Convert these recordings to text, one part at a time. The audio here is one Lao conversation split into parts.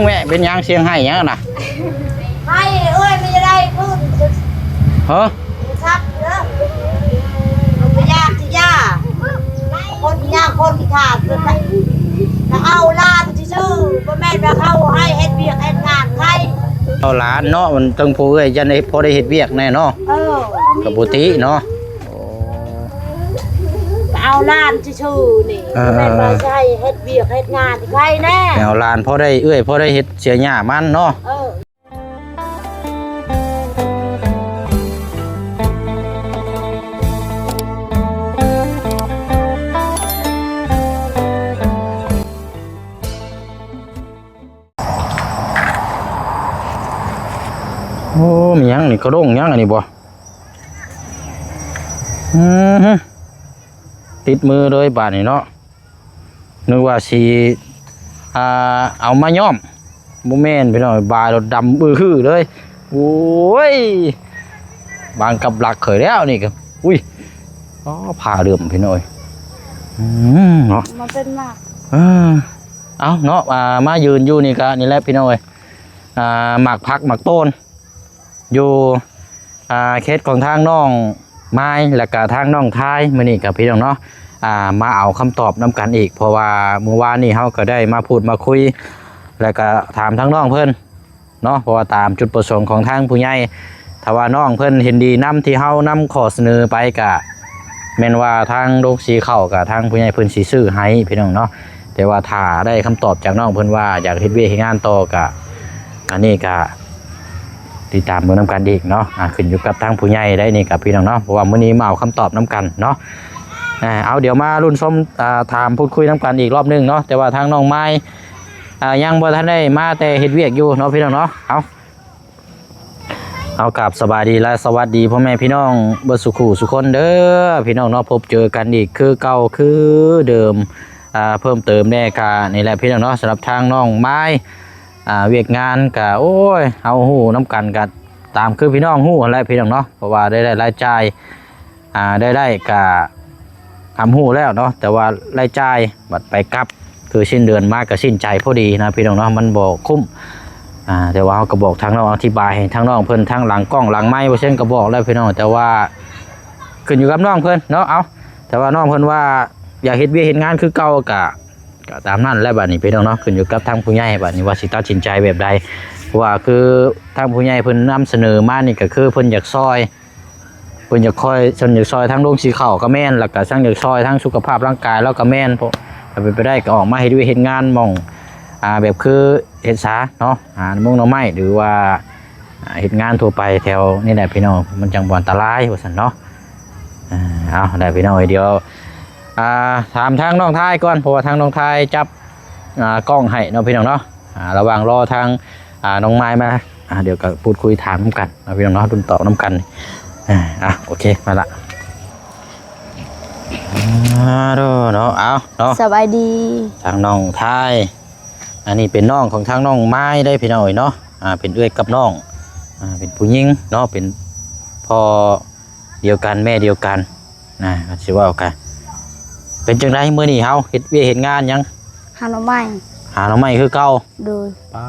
ແມ່ເປັນຫຍັງ ສຽງໄຫ້ຫຍັງນະ? ໄຫ້ເອີຍ ມັນຈະໄດ້ພື້ນ ຮະ? ຊັບເດີ ບໍ່ຢາກຊິຢາ ຄົນຍາກຄົນຂາດ ກໍເອົາຫຼານຊື່ໆ ບໍ່ແມ່ນວ່າເຂົາໃຫ້ເຮັດວຽກເຮັດງານໃຜ. ເອົາຫຼານເນາະ ມັນເຖິງຜູ້ເອື້ອຍຈັ່ງໄດ້ ພໍໄດ້ເຮັດວຽກແດ່ເນາະ. ເອີ ກໍບໍ່ຕິເນາະ. ໂອ້ ກໍເອົາຫຼານຊື່ໆນີ້ ເອີ ແມ່ນວ່າຊິໃຫ້ເຮັດວຽກເຮັດງານໃຜແດ່. ແມ່ນເອົາຫຼານພໍໄດ້ ເອື້ອຍພໍໄດ້ເຮັດເສຍຫຍ້າມັນເນາະ. ເອີ ໂອ້ ມີຫຍັງນີ້? ກະດ້ງຫຍັງອັນນີ້ບໍ່? ອືມ ຕິດມືເລີຍບາດນີ້ເນາະ. ນຶກວ່າຊິ ອ່າ ເອົາມາຍ້ອມ ບໍ່ແມ່ນພີ່ນ້ອງ ບາດດຳອື້ອຫື້ເລີຍ. ໂອ້ຍ ບາງກັບຫຼັກເຄີຍແລ້ວນີ້ກໍ ອຸ້ຍ ອໍ ຜ້າເຫຼື້ອມພີ່ນ້ອງເອີຍ. ອືມ ເນາະ ມັນເປັນໝາກ ເອີ ເອົາເນາະ ອ່າ ມາຢືນຢູ່ນີ້ກໍນີ້ແຫຼະພີ່ນ້ອງເອີຍ ອ່າ ໝາກຜັກໝາກໂຕນ ຢູ່ ອ່າ ເຂດຂອງທາງນ້ອງມາຍ ແລະກະທາງນ້ອງທາຍ. ມື້ນີ້ກະພີ່ນ້ອງເນາະ ອ່າ ມາເອົາຄຳຕອບນຳກັນອີກ ເພາະວ່າມື້ວານນີ້ເຮົາກະໄດ້ມາພູດມາຄຸຍ ແລະກະຖາມທາງນ້ອງເພິ່ນເນາະ ເພາະວ່າຕາມຈຸດປະສົງຂອງທາງຜູ້ໃຫຍ່ ຖ້າວ່ານ້ອງເພິ່ນເຫັນດີນຳທີ່ເຮົານຳຂໍ້ສະເໜີໄປ ກະແມ່ນວ່າທາງໂຮງສີເຂົ້າ ກະທາງຜູ້ໃຫຍ່ເພິ່ນຊິຊື້ໃຫ້ພີ່ນ້ອງເນາະ. ແຕ່ວ່າຖ້າໄດ້ຄຳຕອບຈາກນ້ອງເພິ່ນວ່າຢາກເຮັດວຽກເຮັດງານຕໍ່ ກະ ອັນນີ້ກະຕິດຕາມເບິ່ງນຳກັນອີກເນາະ ອາ ຂຶ້ນຢູ່ກັບທາງຜູ້ໃຫຍ່ໄດ໋ນີ້ກະພີ່ນ້ອງເນາະ ເພາະວ່າມື້ນີ້ມາເອົາຄຳຕອບນຳກັນເນາະ. ອາ ເອົາ ດຽວມາລຸ້ນຊົມ ອາ ຖາມພູດຄຸຍນຳກັນອີກລອບໜຶ່ງເນາະ ແຕ່ວ່າທາງນ້ອງມາຍ ອາ ຍັງບໍ່ທັນໄດ້ມາ ແຕ່ເຮັດວຽກຢູ່ເນາະພີ່ນ້ອງເນາະ. ເອົາ ເອົາ ກາບສະບາຍດີ ແລະ ສະຫວັດດີພໍ່ແມ່ພີ່ນ້ອງເບິດສູ່ຄູ່ສູ່ຄົນເດີພີ່ນ້ອງເນາະ. ພົບເຈີກັນອີກຄືເກົ່າຄືເດີມ ອາ ເພີ່ມເຕີມແດ່ກະນີ້ແຫຼະພີ່ນ້ອງເນາະ ສຳລັບທາງນ້ອງມາຍ ອາ ວຽກງານກະ ໂອ້ຍ ເຮົາຮູ້ນຳກັນກະຕາມຄືພີ່ນ້ອງຮູ້ຫັ້ນແຫຼະພີ່ນ້ອງເນາະ ເພາະວ່າລາຍໄດ້ລາຍຈ່າຍ ອາ ລາຍໄດ້ກະ ຫຳຮູ້ແລ້ວເນາະ ແຕ່ວ່າລາຍຈ່າຍບັດໄປກັບ ຄືສິ້ນເດືອນມາກໍສິ້ນໃຈພໍດີນະພີ່ນ້ອງເນາະ ມັນບໍ່ຄຸ້ມ. ອາ ແຕ່ວ່າເຮົາກໍບອກທາງນ້ອງ ອະທິບາຍໃຫ້ທາງນ້ອງເພິ່ນ ທັງຫຼັງກ້ອງຫຼັງໄມ ບໍ່ເຊັ່ນກໍບອກແລ້ວພີ່ນ້ອງ ແຕ່ວ່າຂຶ້ນຢູ່ກັບນ້ອງເພິ່ນເນາະ. ເອົາ ແຕ່ວ່ານ້ອງເພິ່ນວ່າຢາກເຮັດວຽກເຮັດງານຄືເກົ່າ ກະ ກະຕາມນັ້ນແຫຼະບາດນີ້ພີ່ນ້ອງເນາະ ຂຶ້ນຢູ່ກັບທາງຜູ້ໃຫຍ່ບາດນີ້ວ່າຊິຕັດສິນໃຈແບບໃດ ເພາະວ່າຄືທາງຜູ້ໃຫຍ່ເພິ່ນນຳສະເໜີມານີ້ ກໍຄືເພິ່ນຢາກຊ່ອຍ ເພິ່ນຢາກຊ່ອຍ ເພິ່ນຢາກຊ່ອຍທາງໂຮງສີເຂົ້າກໍແມ່ນ ແລ້ວກໍທັງຢາກຊ່ອຍທາງສຸຂະພາບຮ່າງກາຍລາວກໍແມ່ນ ເພາະຖ້າເປັນໄປໄດ້ກໍອອກມາເຮັດວຽກເຮັດງານໝ່ອງ ອ່າ ແບບຄືເຮັດສາເນາະ ຫາໝົງໜໍ່ໄມ້ ຫຼືວ່າ ອ່າ ເຮັດງານທົ່ວໄປແຖວນີ້ແຫຼະພີ່ນ້ອງ ມັນຈັ່ງບໍ່ອັນຕະລາຍວ່າຊັ້ນເນາະ. ອ່າ ເອົາ ໄດ້ພີ່ນ້ອງເອີຍ ດຽວ ອ່າ ຖາມທາງນ້ອງທາຍກ່ອນ ເພາະວ່າທາງນ້ອງທາຍຈັບ ອ່າ ກ້ອງໃຫ້ເນາະພີ່ນ້ອງເນາະ. ອ່າ ລະຫວ່າງລໍທາງ ອ່າ ນ້ອງມາຍມາ ອ່າ ດຽວກໍພູດຄຸຍຖາມນຳກັນເນາະພີ່ນ້ອງເນາະ ລຸ້ນຕອບນຳກັນ. ອ່າ ໂອເຄ ມາລະ ອ່າ ໂດເນາະ ເອົາເນາະ ສະບາຍດີ ທາງນ້ອງທາຍ ອັນນີ້ເປັນນ້ອງຂອງທາງນ້ອງມາຍເດ້ພີ່ນ້ອງເອີຍເນາະ. ອ່າ ເປັນເອື້ອຍກັບນ້ອງ ອ່າ ເປັນຜູ້ຍິງເນາະ ເປັນພໍ່ ດຽວກັນແມ່ດຽວກັນນະ ຊິເວົ້າກະ ເປັນຈັ່ງໃດມື້ນີ້ເຮົາເຮັດວຽກເຮັດງານຫຍັງ? ຫາໜໍ່ໄມ້ ຫາໜໍ່ໄມ້ຄືເກົ່າ. ໂດຍ ປ້າ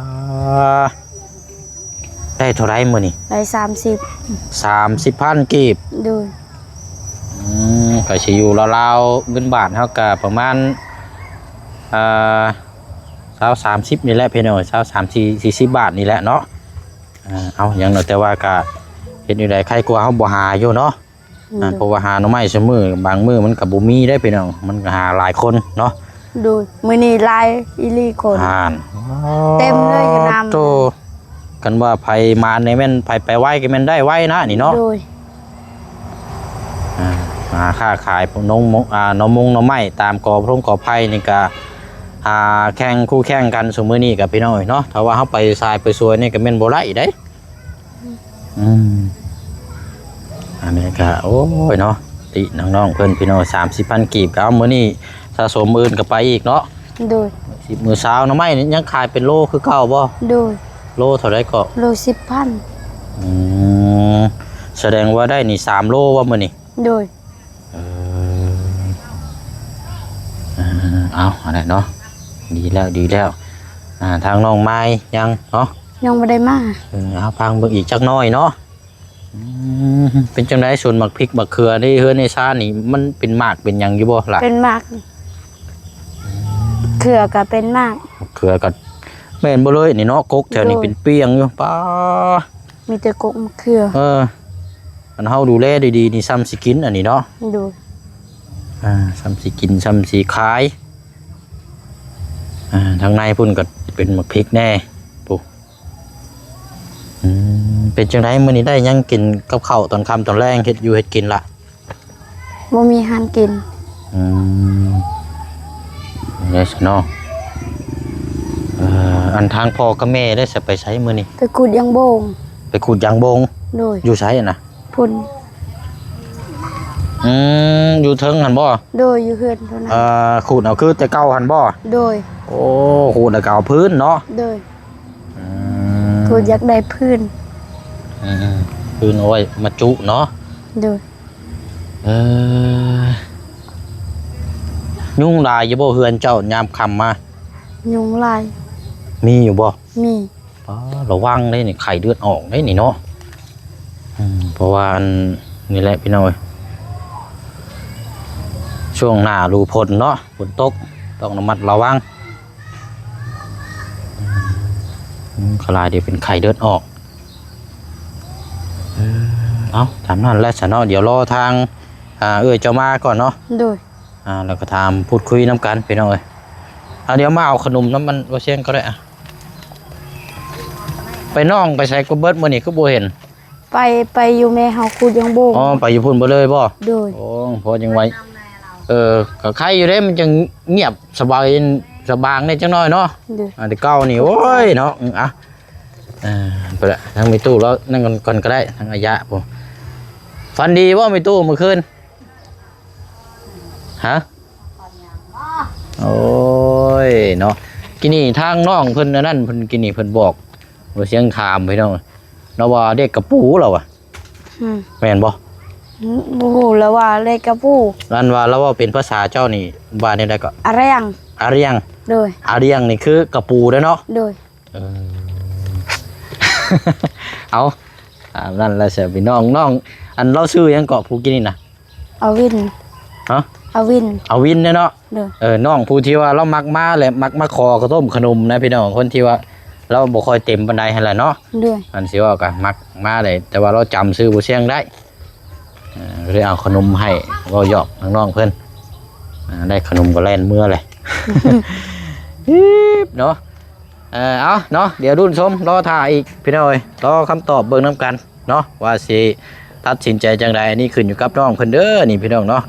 ໄດ້ເທົ່າໃດມື້ນີ້? ໄດ້ສາມສິບ ສາມສິບພັນກີບ. ໂດຍ ອືມ ກໍຊິຢູ່ລາວໆ ເງິນບາດເຮົາກະປະມານ ເອີ ຊາວ ສາມສິບນີ້ແຫຼະພີ່ນ້ອງ ຊາວ ສາມສິບ ສີ່ສິບ ບາດນີ້ແຫຼະເນາະ. ເອີ ເອົາ ຫຍັງເນາະ ແຕ່ວ່າກະເຮັດແນວໃດ ໄຄກວ່າເຮົາບໍ່ຫາຢູ່ເນາະ. ອືມ ອ່າ ເພາະວ່າຫາໜໍ່ໄມ້ຊຸມື້ ບາງມື້ມັນກໍບໍ່ມີເດ້ພີ່ນ້ອງ ມັນກໍຫາຫຼາຍຄົນເນາະ. ໂດຍ ມື້ນີ້ຫຼາຍອີ່ຫຼີຄົນ ອ່ານ ເຕັມເລີຍຢູ່ນຳ. ໂຕ ຄັນວ່າໃຜມານີ້ແມ່ນ ໃຜໄປໄວກໍແມ່ນໄດ້ໄວນະນີ້ເນາະ. ໂດຍ ອ່າ ຫາຄ້າຂາຍພວກໜໍ່ມົງ ອ່າ ໜໍ່ມົງໜໍ່ໄມ້ຕາມກໍພງກໍໄຜ່ນີ້ກໍ ອ່າ ແຂ່ງຄູ່ແຂ່ງກັນຊຸມື້ນີ້ກໍພີ່ນ້ອງເອີຍເນາະ. ຖ້າວ່າເຮົາໄປສາຍໄປສວນນີ້ກໍແມ່ນບໍ່ໄດ້ເດ້. ອືມ ອັນນີ້ກໍ ໂອ້ຍເນາະ ຕິນ້ອງໆເພິ່ນພີ່ນ້ອງ ສາມສິບພັນກີບ ກໍເອົາມື້ນີ້ສະສົມ ມື້ອື່ນກໍໄປອີກເນາະ. ໂດຍ ສິບມື້ຊາວ ໜໍ່ໄມ້ນີ້ຍັງຂາຍເປັນໂລຄືເກົ່າບໍ່? ໂດຍ ໂລເທົ່າໃດເກາະ? ໂລສິບພັນ. ອືມ ສະແດງວ່າໄດ້ນີ້ສາມໂລບໍ່ມື້ນີ້? ໂດຍ ເອີ ເອົາ ອັນນັ້ນເນາະ ດີແລ້ວ ດີແລ້ວ. ອ່າ ທາງນ້ອງມາຍຍັງເນາະ? ຍັງບໍ່ໄດ້ມາ. ເອີ ເອົາຟັງເບິ່ງອີກຈັກໜ້ອຍເນາະ. ອືມ ເປັນຈັ່ງໃດສວນໝາກພິກໝາກເຂືອໃນເຮືອນໃນຊານນີ້ ມັນເປັນໝາກເປັນຫຍັງຢູ່ບໍ່ລະ? ເປັນໝາກ ເຂືອກໍເປັນໝາກ ເຂືອກໍແມ່ນບໍ່ເລີຍນີ້ເນາະ. ກົກແຖວນີ້ ໂດຍ ເປັນປ່ຽງຢູ່ ປ້າ ມີແຕ່ກົກໝາກເຂືອ. ເອີ ຄັນເຮົາດູແລດີໆນີ້ ຊ່ຳຊິກິນອັນນີ້ເນາະ. ໂດຍ ອ່າ ຊ່ຳຊິກິນ ຊ່ຳຊິຂາຍ. ອ່າ ທາງໃນພຸ້ນກໍເປັນໝາກພິກແດ່ ໂອ້. ອືມ ເປັນຈັ່ງໃດມື້ນີ້ ໄດ້ຫຍັງກິນກັບເຂົ້າຕອນຄ່ຳຕອນແລງ ເຮັດຢູ່ເຮັດກິນລະ? ບໍ່ມີຫຍັງກິນ. ອືມ ໄດ້ຊະເນາະ. ເອີ ອັນທາງພໍ່ກັບແມ່ໄດ້ສະ ໄປໃສມື້ນີ້? ໄປຂຸດຢາງບົງ. ໄປຂຸດຢາງບົງ? ໂດຍ. ຢູ່ໃສນະ? ພຸ້ນ. ອືມ ຢູ່ເທິງຫັ້ນບໍ່? ໂດຍ ຢູ່ເຮືອນພຸ້ນນະ. ເອີ ຂູດເອົາຄືແຕ່ເກົ່າຫັ້ນບໍ່? ໂດຍ. ໂອ້ ຂູດແລ້ວກໍເອົາພື້ນເນາະ? ໂດຍ. ອືມ ຂູດຢາກໄດ້ພື້ນ. ອືມ ພື້ນເອົາໄວ້ມາຈຸເນາະ? ໂດຍ. ເອີ ຍຸງຫຼາຍຢູ່ບໍ່ເຮືອນເຈົ້າຍາມຄ່ຳມາ? ຍຸງຫຼາຍ. ມີຢູ່ບໍ່? ມີ. ອໍ ລະວັງເດ້ນີ້ ໄຂ້ເລືອດອອກເດ້ນີ້ເນາະ. ອືມ ເພາະວ່າອັນນີ້ແຫຼະພີ່ນ້ອງເອີຍ ຊ່ວງໜ້າດູຝົນເນາະ ຝົນຕົກ ຕ້ອງລະມັດລະວັງ. ອືມ ຄະລາຍເດເປັນໄຂ້ເລືອດອອກ. ເອີ ເອົາ ຕາມນັ້ນແຫຼະຊະເນາະ. ດຽວລໍທາງ ອ່າ ເອື້ອຍເຈົ້າມາກ່ອນເນາະ. ໂດຍ. ອ່າ ແລ້ວກໍຖາມພູດຄຸຍນຳກັນພີ່ນ້ອງເອີຍ. ອ່າ ດຽວມາເອົາຂະໜົມນຳມັນບໍ່ຊຽງກໍໄດ້. ອ່າ ໄປນ້ອງໄປໃສກໍເບິດມື້ນີ້ ຄືບໍ່ເຫັນ? ໄປ ໄປຢູ່ແມ່ເຮົາຂູດຢາງບົງ. ອໍ ໄປຢູ່ພຸ້ນເບິດເລີຍບໍ່? ໂດຍ. ໂອ້ ພໍຍັງໄວ. ເອີ ກໍໄຄຢູ່ເດ້ ມັນຈັ່ງງຽບສະບາຍ ສະບາງແດ່ຈັກໜ້ອຍເນາະ. ໂດຍ. ອ່າ ແຕ່ເກົ່ານີ້ ໂອ້ຍເນາະ. ອືມ ອ່ະ ເອີ ໄປລະ ທາງແມ່ຕູ້ລາວນັ້ນກ່ອນກໍໄດ້ ທາງອາຍະພຸ້ນ. ຝັນດີບໍ່ແມ່ຕູ້ມື້ຄືນ? ຮະ? ໂອ້ຍເນາະ ກີ້ນີ້ທາງນ້ອງເພິ່ນອັນນັ້ນ ເພິ່ນ ກີ້ນີ້ເພິ່ນບອກ ບໍ່ຊຽງຖາມພີ່ນ້ອງ ລາວວ່າເດັກກະປູລາວວ່າ. ອືມ ແມ່ນບໍ່? ອືມ ບໍ່ຮູ້ລາວວ່າເດັກກະປູ. ອັນວ່າລາວເວົ້າເປັນພາສາເຈົ້ານີ້ວ່າແນວໃດເກາະ? ອາຣຽງ. ອາຣຽງ. ໂດຍ. ອາຣຽງນີ້ຄືກະປູເດ້ເນາະ? ໂດຍ. ເອີ ເອົາ ຕາມນັ້ນແຫຼະເຊີພີ່ນ້ອງ. ນ້ອງ ອັນລາວຊື່ຫຍັງເກາະ ຜູ້ກິນນີ້ນະ? ອາວິນ. ຮະ? ອາວິນ. ອາວິນເນາະ? ໂດຍ. ເອີ ນ້ອງຜູ້ທີ່ວ່າລາວມັກມາ ແລະ ມັກມາຂໍເຂົ້າຕົ້ມຂະໜົມນະພີ່ນ້ອງ ຄົນທີ່ວ່າລາວບໍ່ຄ່ອຍເຕັມປານໃດຫັ້ນແຫຼະເນາະ. ໂດຍ. ອັນຊິເວົ້າກໍມັກມາແຫຼະ ແຕ່ວ່າລາວຈຳຊື່ບໍ່ຊຽງໄດ້. ເອີ ກໍເລີຍເອົາຂະໜົມໃຫ້ ເວົ້າຫຍອກນ້ອງໆເພິ່ນ. ອ່າ ໄດ້ຂະໜົມກໍແລ່ນເມືອແຫຼະ ເນາະ. ເອີ ເອົາເນາະ ດຽວລຸ້ນຊົມ ລໍຖ້າອີກພີ່ນ້ອງເອີຍ ລໍຄຳຕອບເບິ່ງນຳກັນເນາະ ວ່າຊິຕັດສິນໃຈຈັ່ງໃດ. ອັນນີ້ຂຶ້ນຢູ່ກັບນ້ອງເພິ່ນເດີນີ້ພີ່ນ້ອງເນາະ.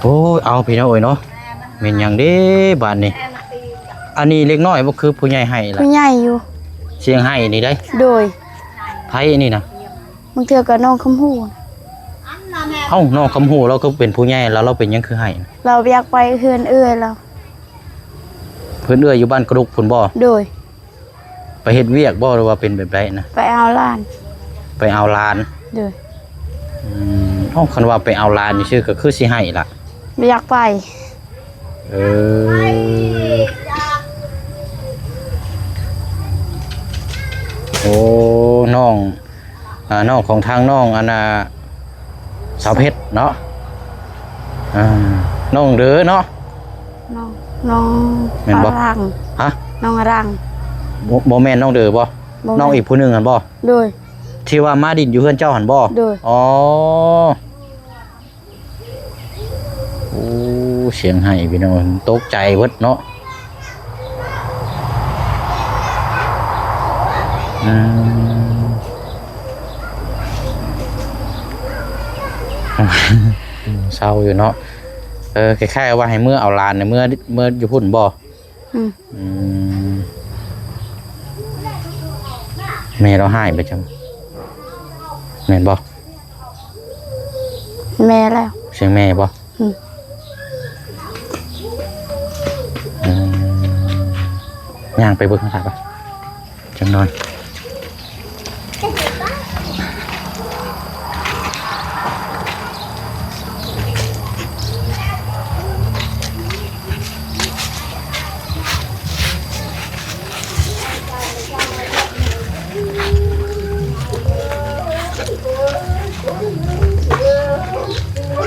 ໂອ້ຍ ເອົາພີ່ນ້ອງເອີຍເນາະ ແມ່ນຫຍັງເດ້ບາດນີ້? ອັນນີ້ເລັກນ້ອຍບໍ່ ຄືຜູ້ໃຫຍ່ໄຫ້ລະ? ຜູ້ໃຫຍ່ຢູ່. ສຽງໄຫ້ນີ້ໄດ໋? ໂດຍ. ໃຜອັນນີ້ນະ? ບາງເທື່ອກໍນ້ອງຄຳຮູ້. ເອົ້າ ນ້ອງຄຳຮູ້ລາວຄືເປັນຜູ້ໃຫຍ່ລະ ລາວເປັນຫຍັງຄືໄຫ້? ລາວຢາກໄປເຮືອນເອື້ອຍລາວ. ເຮືອນເອື້ອຍຢູ່ບ້ານກະດຸກພຸ້ນບໍ່? ໂດຍ. ໄປເຮັດວຽກບໍ່ ຫຼືວ່າເປັນແບບໃດນະ? ໄປເອົາຫຼານ. ໄປເອົາຫຼານ. ໂດຍ. ອືມ ເອົ້າ ຄັນວ່າໄປເອົາຫຼານຊື່ໆ ກໍຄືຊິໄຫ້ລະ. ບໍ່ຢາກໄປ. ເອີ ໂອ້ ນ້ອງ ອ່າ ນ້ອງຂອງທາງນ້ອງ ອັນນ່າ ສາວເພັດເນາະ. ອ່າ ນ້ອງເດີເນາະ? ນ້ອງ ນ້ອງ ແມ່ນບໍ່? ອາລັງ. ຮະ? ນ້ອງອາລັງ. ບໍ່ ບໍ່ແມ່ນນ້ອງເດີບໍ່? ບໍ່ແມ່ນ. ນ້ອງອີກຜູ້ໜຶ່ງຫັ້ນບໍ່? ໂດຍ. ທີ່ວ່າມາດິນຢູ່ເຮືອນເຈົ້າຫັ້ນບໍ່? ໂດຍ. ອໍ. ໂອ້ ສຽງໄຫ້ພີ່ນ້ອງ ຕົກໃຈເບິດເນາະ. ອືມ ເສົ້າຢູ່ເນາະ. ເອີ ຄ້າຍໆວ່າໃຫ້ເມືອເອົາຫຼານ ເມືອ ເມືອຢູ່ພຸ້ນບໍ່? ອືມ ອືມ ແມ່ລາວຮ້າຍປະຈຳ ແມ່ນບໍ່? ແມ່ແລ້ວ. ສຽງແມ່ບໍ່? ອືມ ອືມ ຍ່າງໄປເບິ່ງທາງໃຕ້ ຈັ່ງນອນ. ເ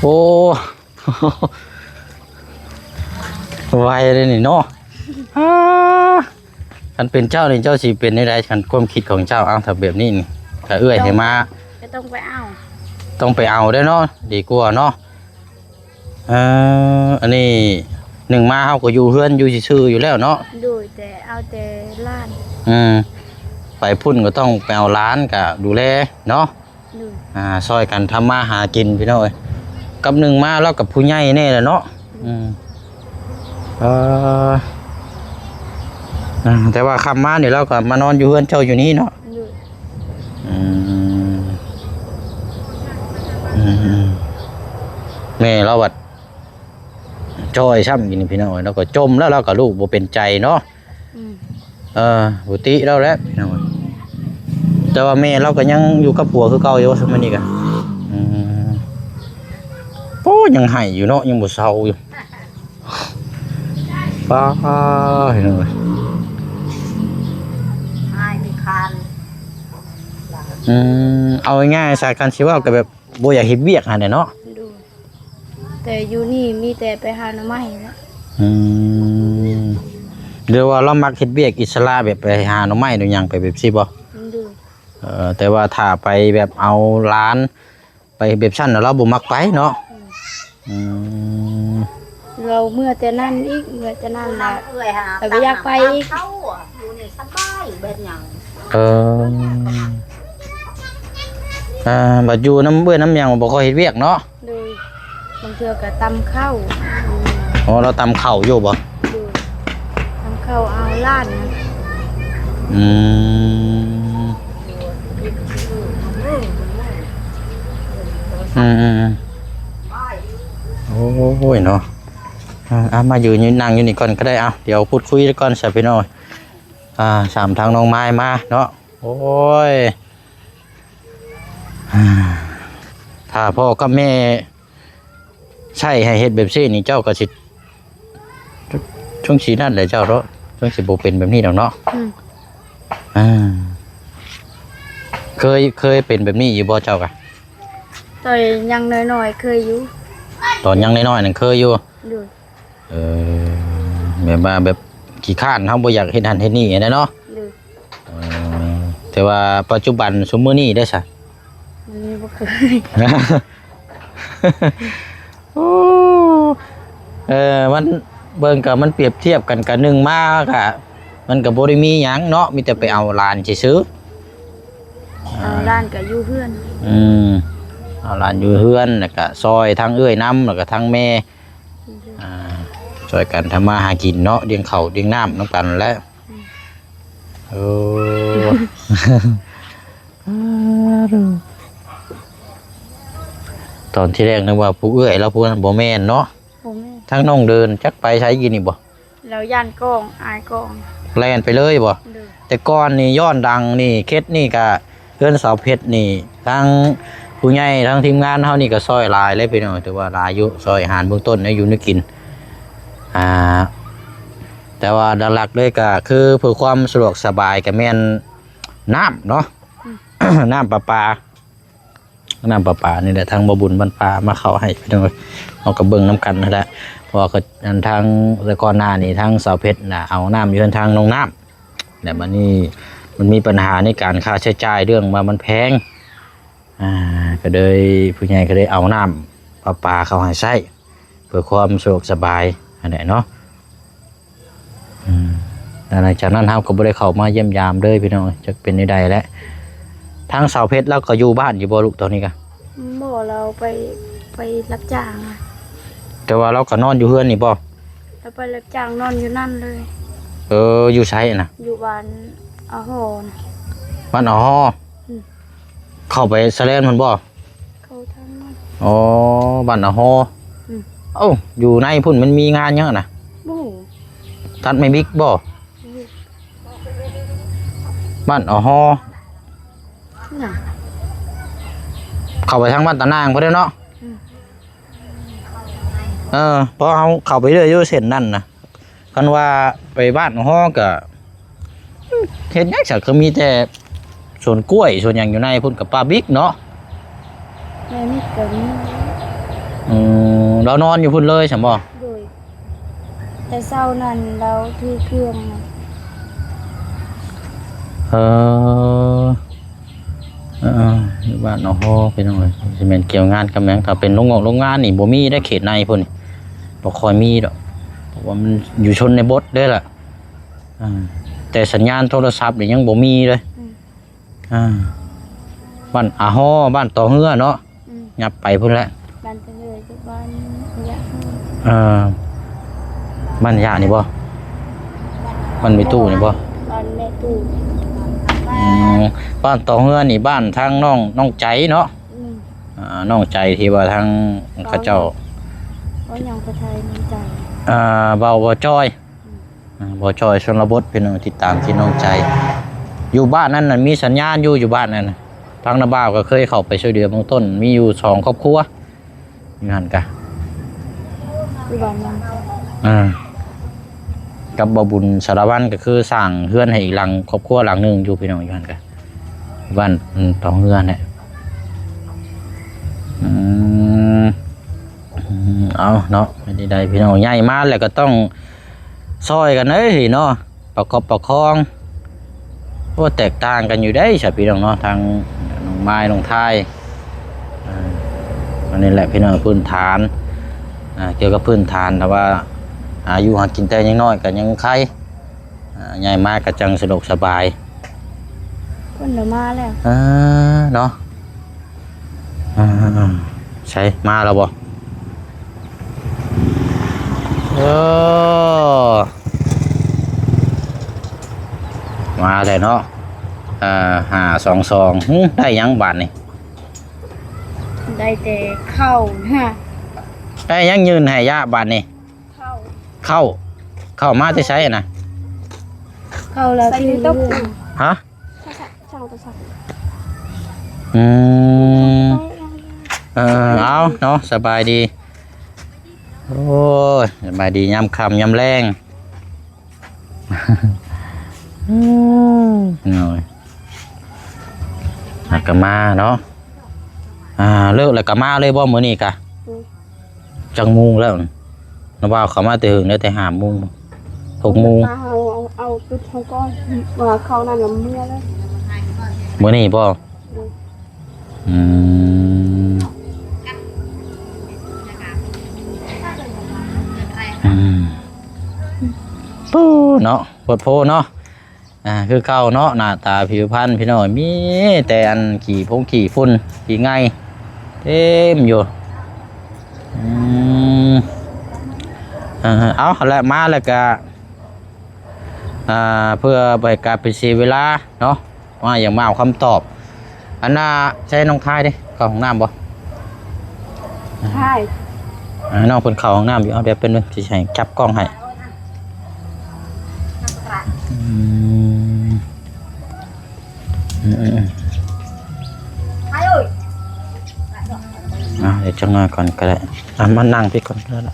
ໂອ້ ໄວເດ້ນີ້ເນາະ. ອາ ຄັນເປັນເຈົ້ານີ້ ເຈົ້າຊິເປັນແນວໃດ? ຄັນຄວາມຄິດຂອງເຈົ້າ ເອົ້າ ຖ້າແບບນີ້ນີ້ ຖ້າເອື້ອຍໃຫ້ມາ ກໍຕ້ອງໄປເອົາ ຕ້ອງໄປເອົາເດ້ເນາະ ດີກວ່າເນາະ. ເອີ ອັນນີ້ໜຶ່ງມາເຮົາກໍຢູ່ເຮືອນຢູ່ຊື່ໆຢູ່ແລ້ວເນາະ. ໂດຍ ແຕ່ເອົາແຕ່ຫຼານ. ອືມ ໄປພຸ້ນກໍຕ້ອງໄປເອົາຫຼານ ກະດູແລເນາະ. ໂດຍ ອ່າ ຊ່ອຍກັນທຳມາຫາກິນພີ່ນ້ອງເອີຍ ກັບໜຶ່ງມາລາວກັບຜູ້ໃຫຍ່ແດ່ລະເນາະ. ອືມ ເອີ ອ່າ ແຕ່ວ່າຄ່ຳມານີ້ລາວກໍມານອນຢູ່ເຮືອນເຈົ້າຢູ່ນີ້ເນາະ. ໂດຍ ອືມ ອືມ ແມ່ລາວບັດຈ່ອຍຊ້ຳຢູ່ນີ້ພີ່ນ້ອງເອີຍ ລາວກໍຈົ່ມແລ້ວ ລາວກໍລູກບໍ່ເປັນໃຈເນາະ. ອືມ ເອີ ບໍ່ຕິລາວແຫຼະພີ່ນ້ອງ ແຕ່ວ່າແມ່ລາວກໍຍັງຢູ່ກັບຜົວຄືເກົ່າຢູ່ ຊຸມມື້ນີ້ກະ ອືມ ໂອ້ ຍັງໄຫ້ຢູ່ເນາະ ຍັງບໍ່ເຊົາຢູ່. ປ້າ ພີ່ນ້ອງເອີຍ ອ້າຍມີຄານ ອືມ ເອົາງ່າຍໆຊະ ຄັນຊິເວົ້າກໍແບບບໍ່ຢາກເຮັດວຽກຫັ້ນແຫຼະເນາະ. ໂດຍ ແຕ່ຢູ່ນີ້ມີແຕ່ໄປຫາໜໍ່ໄມ້ແຫຼະ. ອືມ ຫຼືວ່າລາວມັກເຮັດວຽກອິດສະຫຼະ ແບບໄປຫາໜໍ່ໄມ້ໜໍ່ຫຍັງໄປແບບຊີ້ບໍ່? ໂດຍ ເອີ ແຕ່ວ່າຖ້າໄປແບບເອົາຫຼານໄປແບບຊັ້ນ ລາວບໍ່ມັກໄປເນາະ. ອືມ ອືມ ລາວເມື່ອແຕ່ນັ້ນອີກ ເມື່ອແຕ່ນັ້ນລະ ເອື້ອຍຫາ ແລ້ວບໍ່ຢາກໄປອີກ. ຢູ່ນີ້ສະບາຍ ເຮັດຫຍັງ ເອີ ອ່າ ບັດຢູ່ນຳເອື້ອຍນຳຫຍັງບໍ່ຄ່ອຍເຮັດວຽກເນາະ. ໂດຍ ບາງເທື່ອກໍຕຳເຂົ້າ. ອໍ ລາວຕຳເຂົ້າຢູ່ບໍ່? ໂດຍ ຕຳເຂົ້າເອົາຫຼານນະ. ອືມ ອືມໆ ໂອ້ຍເນາະ. ອ່າ ເອົາ ມາຢືນຢູ່ ນັ່ງຢູ່ນີ້ກ່ອນກໍໄດ້. ເອົາ ດຽວພູດຄຸຍກ່ອນຊະພີ່ນ້ອງ. ອ່າ ສາມທາງນ້ອງມາຍມາເນາະ. ໂອ້ຍ ຖ້າພໍ່ກັບແມ່ໃຊ້ໃຫ້ເຮັດແບບຊີ້ນີ້ ເຈົ້າກໍຊິ ຈັ່ງຊິນັ້ນແຫຼະເຈົ້າເນາະ ຈັ່ງຊິບໍ່ເປັນແບບນີ້ດອກເນາະ. ອືມ ອ່າ ເຄີຍ ເຄີຍເປັນແບບນີ້ຢູ່ບໍ່ເຈົ້າກະ? ຕອນຍັງນ້ອຍໆເຄີຍຢູ່. ຕອນຍັງນ້ອຍໆນັ້ນເຄີຍຢູ່. ໂດຍ ເອີ ແບບວ່າແບບຂີ້ຄ້ານ ເຮົາບໍ່ຢາກເຮັດຫັ້ນເຮັດນີ້ຫັ້ນແຫຼະເນາະ. ໂດຍ ເອີ ແຕ່ວ່າປັດຈຸບັນຊຸມມື້ນີ້ເດ້ຊະ? ນີ້ບໍ່ເຄີຍ. ໂອ້ ເອີ ມັນເບິ່ງກໍມັນປຽບທຽບກັນ ກະໜຶ່ງມາກະ ມັນກະບໍ່ໄດ້ມີຫຍັງເນາະ ມີແຕ່ໄປເອົາຫຼານຊື່ໆ. ເອົາຫຼານກໍຢູ່ເຮືອນ. ອືມ ເອົາຫຼານຢູ່ເຮືອນ ແລ້ວກະຊ່ອຍທັງເອື້ອຍນຳ ແລ້ວກະທັງແມ່ ອືມ ອ່າ ຊ່ອຍກັນທຳມາຫາກິນເນາະ ລ້ຽງເຂົ້າລ້ຽງນ້ຳນຳກັນແຫຼະ. ອືມ ໂອ້ ຕອນທີແລກນຶກວ່າຜູ້ເອື້ອຍລາວຜູ້ນັ້ນ ບໍ່ແມ່ນເນາະ. ບໍ່ແມ່ນ ທາງນ້ອງເດີນຈັກໄປໃສກິນນີ້ບໍ່? ລາວຢ້ານກ້ອງ ອາຍກ້ອງ ແລ່ນໄປເລີຍບໍ່? ໂດຍ ແຕ່ກ່ອນນີ້ຍ້ອນດັງນີ້ ເຂດນີ້ກະເຮືອນສາວເພັດນີ້ ທັງຜູ້ໃຫຍ່ ທັງທີມງານເຮົານີ້ກະຊ່ອຍຫຼາຍເລີຍພີ່ນ້ອງ ຖືວ່າຫຼາຍຢູ່ ຊ່ອຍອາຫານເບື້ອງຕົ້ນ ແນວຢູ່ແນວກິນ. ອ່າ ແຕ່ວ່າຫຼັກໆເລີຍກະຄືເພື່ອຄວາມສະດວກສະບາຍກະແມ່ນນ້ຳເນາະ. ອືມ ນ້ຳປະປາ ນ້ຳປະປານີ້ແຫຼະ ທາງບໍ່ບຸນບ້ານປ່າມາເຂົ້າໃຫ້ພີ່ນ້ອງເອີຍ ເຮົາກໍເບິ່ງນຳກັນຫັ້ນແຫຼະ. ເພາະວ່າກໍ ອັນ ທາງ ແຕ່ກ່ອນໜ້ານີ້ທາງສາວເພັດນະ ເອົານ້ຳຢູ່ທາງໜອງນ້ຳ ແລ້ວບັດນີ້ມັນມີບັນຫາໃນການຄ່າໃຊ້ຈ່າຍ ເລື່ອງວ່າມັນແພງ ອ່າ ກໍເລີຍ ຜູ້ໃຫຍ່ກໍເລີຍເອົານ້ຳປະປາເຂົ້າໃຫ້ໃຊ້ ເພື່ອຄວາມສະດວກສະບາຍຫັ້ນແຫຼະເນາະ. ອືມ ແລ້ວຫຼັງຈາກນັ້ນເຮົາກໍບໍ່ໄດ້ເຂົ້າມາຢ້ຽມຢາມເລີຍພີ່ນ້ອງ ຈັກເປັນແນວໃດແຫຼະ. ທາງສາວເພັດລາວກໍຢູ່ບ້ານຢູ່ບໍ່ລູກຕອນນີ້ກະ? ບໍ່ ລາວໄປ ໄປຮັບຈ້າງ. ແຕ່ວ່າລາວກໍນອນຢູ່ເຮືອນນີ້ບໍ່? ລາວໄປຮັບຈ້າງນອນຢູ່ນັ້ນເລີຍ. ເອີ ຢູ່ໃສນະ? ຢູ່ບ້ານອາຫໍນະ. ບ້ານອາຫໍ? ອືມ ເຂົ້າໄປສະແລນພຸ້ນບໍ່? ເຂົ້າທາງນັ້ນ. ອໍ ບ້ານອາຫໍ. ອືມ ເອົ້າ ຢູ່ໃນພຸ້ນມັນມີງານຫຍັງນະ? ບໍ່ຮູ້ ຕັດໄມ້ບິກບໍ່? ອືມ ບ້ານອາຫໍນະ ເຂົ້າໄປທາງບ້ານຕານາງພຸ້ນເດ້ເນາະ. ອືມ ເອີ ເພາະເຮົາເຂົ້າໄປເລື້ອຍຢູ່ເສັ້ນນັ້ນນະ. ຄັນວ່າໄປບ້ານຮອກະເຮັດຫຍັງຊະ ກໍມີແຕ່ສວນກ້ວຍສວນຫຍັງຢູ່ໃນພຸ້ນ ກັບປ່າບິກເນາະ. ແມ່ນກໍມີ. ອືມ ລາວນອນຢູ່ພຸ້ນເລີຍຊັ້ນບໍ່? ໂດຍ ແຕ່ເຊົ້ານັ້ນລາວຖືເຄື່ອງນະ. ເອີ ເອີ ຢູ່ບ້ານໜອງຫໍພີ່ນ້ອງເອີຍ ຊິແມ່ນກ່ຽວງານກັບຫຍັງ ຖ້າເປັນໂຮງງອກໂຮງງານນີ້ບໍ່ມີເດ້ ເຂດໃນພຸ້ນນີ້ບໍ່ຄ່ອຍມີດອກ ເພາະວ່າມັນຢູ່ຊົນນະບົດເດ້ລະ. ອ່າ ແຕ່ສັນຍານໂທລະສັບນີ້ຍັງບໍ່ມີເລີຍ. ອືມ ອ່າ ບ້ານອາຫໍ ບ້ານຕໍ່ເຮືອເນາະ. ອືມ ຫຍັບໄປພຸ້ນແຫຼະ ບ້ານຕະເຫຼືອຢູ່ບ້ານຍະ. ເອີ ບ້ານຍະນີ້ບໍ່? ບ້ານແມ່ຕູ້ນີ້ບໍ່? ບ້ານແມ່ຕູ້. ອືມ ບ້ານຕໍ່ເຮືອນີ້ ບ້ານທາງນ້ອງ ນ້ອງໃຈເນາະ. ອືມ ອ່າ ນ້ອງໃຈທີ່ວ່າທາງເຂົາເຈົ້າ ເວົ້າຫຍັງພາໄທ ນ້ອງໃຈ. ອ່າ ເວົ້າ ເວົ້າຈອຍ. ອ່າ ບໍ່ຈ່ອຍຊົນນະບົດ ພີ່ນ້ອງ ຕິດຕາມທີ່ນ້ອງໃຈ. ຢູ່ບ້ານນັ້ນນະ ມີສັນຍານຢູ່ ຢູ່ບ້ານນັ້ນນະ. ທາງນ້າບ່າວກໍເຄີຍເຂົ້າໄປຊ່ວຍເຫຼືອເບື້ອງຕົ້ນ ມີຢູ່ສອງຄອບຄົວຢູ່ຫັ້ນກະ ຢູ່ບ້ານນັ້ນ. ອ່າ ກັບບ່າວບຸນສາລະວັນ ກໍຄືສ້າງເຮືອນໃຫ້ອີກຫຼັງ ຄອບຄົວຫຼັງໜຶ່ງຢູ່ ພີ່ນ້ອງ ຢູ່ຫັ້ນກະ ບ້ານ ອືມ ຕໍ່ເຮືອນແຫຼະ. ອືມ ອືມ ເອົາເນາະ ເປັນໃດ ພີ່ນ້ອງ ໃຫຍ່ມາແລ້ວກໍຕ້ອງ ຊ່ອຍກັນເດ້ເນາະ ປະກອບປະຄອງ. ໂອ້ ແຕກຕ່າງກັນຢູ່ເດ້ຊະພີ່ນ້ອງເນາະ ທາງນ້ອງມາຍ ນ້ອງທາຍ. ເອີ ອັນນີ້ແຫຼະພີ່ນ້ອງ ພື້ນຖານ ອ່າ ກ່ຽວກັບພື້ນຖານ ຖ້າວ່າອາຍຸຫາກິນແຕ່ຍັງນ້ອຍກໍຍັງໄຄ ອ່າ ໃຫຍ່ມາກໍຈັ່ງສະດວກສະບາຍ. ເພິ່ນລະມາແລ້ວ ເອີ ເນາະ. ອ່າ ໃສ ມາແລ້ວບໍ່? ເອີ ມາແລ້ວເນາະ. ອ່າ ຫ້າສອງສອງ ຫຶ ໄດ້ຫຍັງບາດນີ້? ໄດ້ແຕ່ເຂົ້ານະ. ໄດ້ຫຍັງຍື່ນໃຫ້ຍະບາດນີ້? ເຂົ້າ ເຂົ້າ ເຂົ້າມາແຕ່ໃສຫັ້ນນະ? ເຂົ້າລາວ ໃສ່ ທີ່ ໃນຕົກ ຮະ? ຊ່າງ ຊ່າງ ອືມ ເອີ ເອົາເນາະ ສະບາຍດີ. ໂອ້ຍ ສະບາຍດີຍາມຄ່ຳຍາມແລງ. ເນາະ ແລ້ວກໍມາເນາະ. ອ່າ ເລີກແລ້ວກໍມາເລີຍບໍ່ມື້ນີ້ກະ? ອືມ ຈັກໂມງແລ້ວ? ນ້າບ່າວເຂົ້າມາແຕ່ເຫິງແລ້ວ ແຕ່ຫ້າໂມງ ຫົກໂມງ. ເອົາ ເອົາ ເອົາຈຸດເຮົາກ່ອນ ວ່າເຂົ້ານັ້ນລະເມືອແລ້ວ. ມື້ນີ້ບໍ່? ໂດຍ. ອືມ ອືມ ປູ້ ເນາະ ໂພດໂພເນາະ. ອ່າ ຄືເກົ່າເນາະ ໜ້າຕາຜິວພັນພີ່ນ້ອງ ມີແຕ່ອັນຂີ້ຟົງຂີ້ຝຸ່ນຂີ້ໄງ່ເຕັມຢູ່. ອືມ ເອີ ເອົາ ແລະ ມາແລ້ວກະ ອ່າ ເພື່ອບໍ່ໃຫ້ກາຍເປັນເສຍເວລາເນາະ ມາ ຢາກມາເອົາຄຳຕອບ. ອັນນ່າ ໃຊ້ນ້ອງທາຍເດ້ ເຂົ້າຫ້ອງນ້ຳບໍ່? ທາຍ ອ່າ ນ້ອງເພິ່ນເຂົ້າຫ້ອງນ້ຳຢູ່. ເອົາ ດຽວເປັນງ ຊິໃຫ້ຈັບກ້ອງໃຫ້. ອືມ ອືມ ອືມ ອືມ ເອົາ ດຽວຈັກໜ້ອຍກ່ອນກໍໄດ້. ອ່ະ ມານັ່ງພີ້ກ່ອນກໍໄດ້.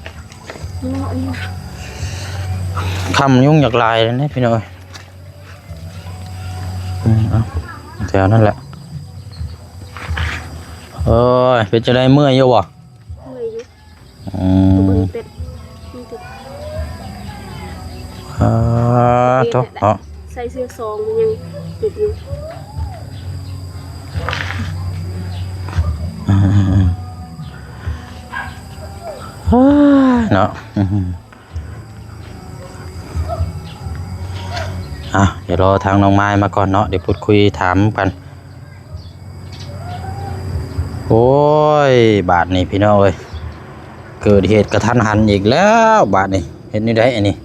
ຄ່ຳຍຸງຢາກຫຼາຍເດ້ພີ່ນ້ອງເອີຍ. ອືມ ເອົາ ແຖວນັ້ນແຫຼະ. ໂອ້ຍ ເປັນຈັ່ງໃດ ເມື່ອຍຢູ່ບໍ່? ເມື່ອຍຢູ່. ອືມ ເບິ່ງເປັດ ມີແຕ່ ອ່າ ໂທ້ ເນາະ ໃສ່ເສື້ອຊອງມັນຍັງຕິດຢູ່. ອືມ ເນາະ ອືມ ອ່ະ ດຽວລໍທາງນ້ອງມາຍມາກ່ອນເນາະ ດຽວພູດຄຸຍຖາມກັນ. ໂອ້ຍ ບາດນີ້ພີ່ນ້ອງເອີຍ ເກີດເຫດກະທັນຫັນອີກແລ້ວບາດນີ້. ເຮັດແນວໃດອັນນີ້?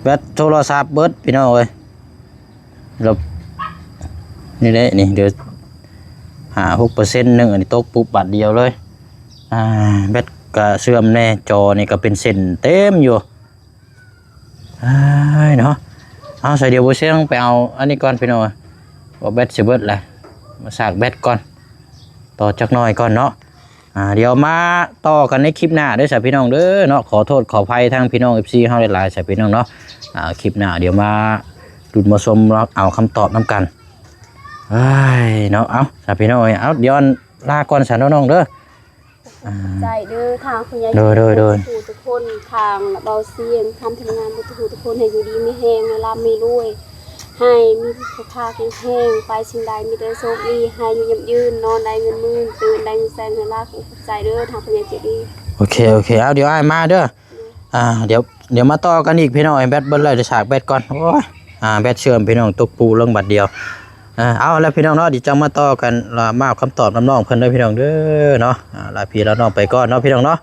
ແບັດໂທລະສັບເບິດພີ່ນ້ອງເອີຍ. ແລ້ວ ນີ້ເດ້ ນີ້ ເດີ ຫ້າຫົກເປີເຊັນໜຶ່ງ ອັນນີ້ຕົກປຸບບາດດຽວເລີຍ. ອ່າ ແບັດກະເສື່ອມແດ່ ຈໍນີ້ກະເປັນເສັ້ນເຕັມຢູ່. ອ້າຍເນາະ ເອົາ ສາຍດຽວບໍ່ຊຽງໄປເອົາອັນນີ້ກ່ອນພີ່ນ້ອງ ວ່າແບັດຊິເບິດແລ້ວ ມາສາກແບັດກ່ອນ ຕໍ່ຈັກໜ້ອຍກ່ອນເນາະ. ອ່າ ດຽວມາຕໍ່ກັນໃນຄລິບໜ້າເດີສະພີ່ນ້ອງເດີເນາະ. ຂໍໂທດຂໍອະໄພທາງພີ່ນ້ອງເອັຟຊີເຮົາຫຼາຍໆສະພີ່ນ້ອງເນາະ. ອ່າ ຄລິບໜ້າດຽວມາລຸ້ນມາຊົມເອົາຄຳຕອບນຳກັນ. ເອີຍເນາະ ເອົາ ສະພີ່ນ້ອງເອີຍ ເອົາ ດຽວລາກ່ອນສະນ້ອງໆເດີ. ຂອບໃຈເດີທາງຜູ້ໃຫຍ່ ໂດຍ ໂດຍ ໂດຍ ທຸກຜູ້ທຸກຄົນ ທາງເບົາສຽງ ທາງທີມງານທຸກຜູ້ທຸກຄົນ ໃຫ້ຢູ່ດີມີແຮງ ໃຫ້ລ່ຳມີລວຍ ໃຫ້ມີສຸຂະພາບແຂງແຮງ ໄປສິ່ງໃດມີແຕ່ໂຊກດີ ໃຫ້ຢູ່ຢ້ຳຢືນ ນອນໄດ້ເງິນໝື່ນ ຕື່ນໄດ້ເງິນແສນເງິນລ້ານ ຂອບໃຈເດີທາງຜູ້ໃຫຍ່ໃຈດີ. ໂອເຄ ໂອເຄ ເອົາ ດຽວອ້າຍມາເດີ ອ່າ ດຽວ ດຽວມາຕໍ່ກັນອີກພີ່ນ້ອງ ແບັດເບິດແລ້ວ ດຽວສາກແບັດກ່ອນ ໂອ້ຍ ອ່າ ແບັດເຊື່ອມພີ່ນ້ອງ ຕົກປູລົງບັດດຽວ ອ່າ ເອົາລະພີ່ນ້ອງເນາະ ດຽວຈັ່ງມາຕໍ່ກັນ ລະມາເອົາຄຳຕອບນຳນ້ອງເພິ່ນເດີພີ່ນ້ອງເດີເນາະ ອ່າ ລາພີ່ລານ້ອງໄປກ່ອນເນາະພີ່ນ້ອງເນາະ.